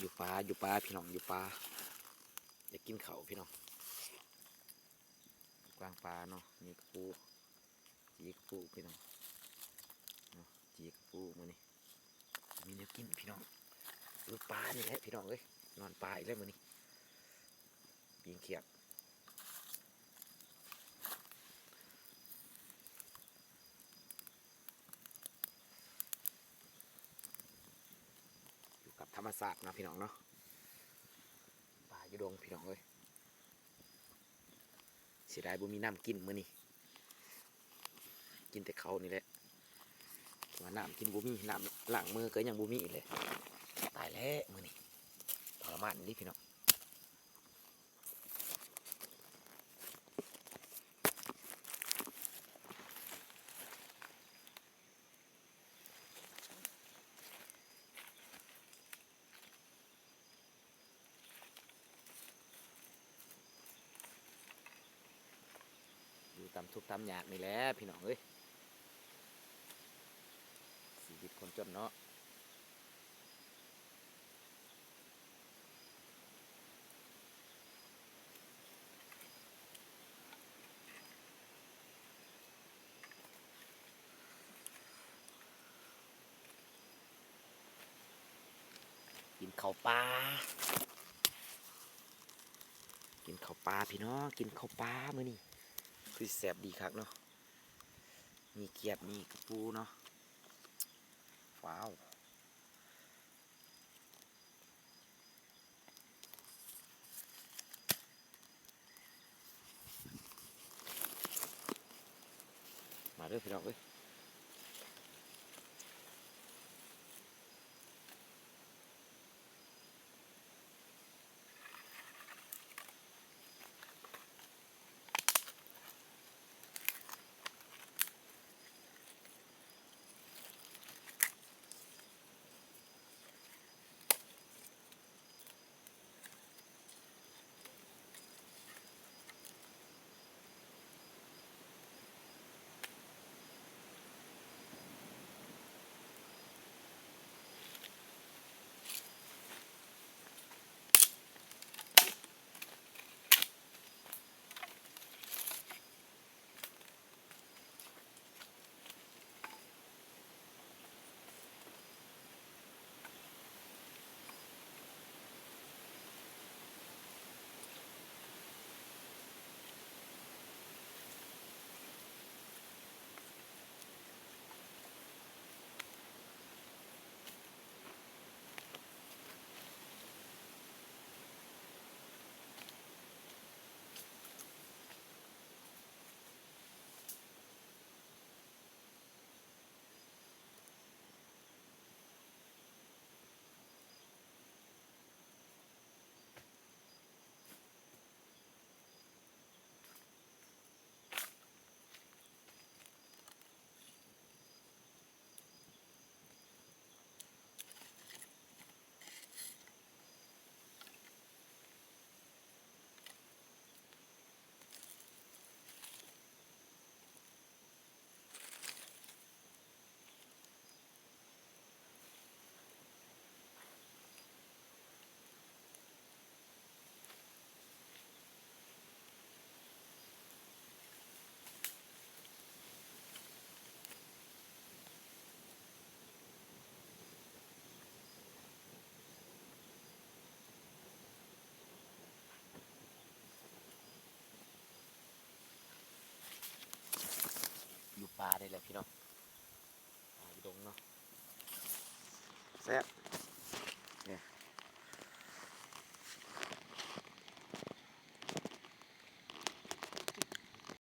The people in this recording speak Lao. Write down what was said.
ຢູ່ປ່າ ຢູ່ປ່າພີ່ນ້ອງ ຢູ່ປ່າ ຢາກກິນເຂົ້າພີ່ນ້ອງ ກວາງປ່າເນາະ ມີກະປູ ຈີກະປູພີ່ນ້ອງເນາະ ຈີກະປູມື້ນີ້ ມີແນວກິນພີ່ນ້ອງ ຢູ່ປ່ານີ້ແຫຼະພີ່ນ້ອງເອີຍ ນອນປ່າອີກແລ້ວມື້ນີ້ ປີ້ງຂຽດ ຢູ່ກັບທຳມະຊາດເນາະພີ່ນ້ອງເນາະ ປ່າຢູ່ດົງພີ່ນ້ອງເອີຍ ເສຍດາຍບໍ່ມີນ້ຳກິນມື້ນີ້ ກິນແຕ່ເຂົ້ານີ້ແຫຼະ ວ່ານ້ຳກິນບໍ່ມີ ນ້ຳລ້າງມືກໍຍັງບໍ່ມີເລີຍ ຕາຍແລ້ວມື້ນີ້ ທໍລະມານອີ່ຫຼີພີ່ນ້ອງ. ຢູ່ຕາມທຸກຕາມຍາກນີ້ແຫຼະພີ່ນ້ອງເອີຍ ຊີວິດຄົນຈົນເນາະ. ກິນເຂົ້າປ່າ ກິນເຂົ້າປ່າພີ່ນ້ອງ ກິນເຂົ້າປ່າມື້ນີ້ ຄືຊິແຊບດີຄັກເນາະ ມີຂຽດ ມີກະປູເນາະ ວ້າວ. ມາເດີພີ່ນ້ອງເອີຍ ຢູ່ປ່າໄດ້ແລ້ວພີ່ນ້ອງ ປ່າຢູ່ດົງເນາະ ແຊບ.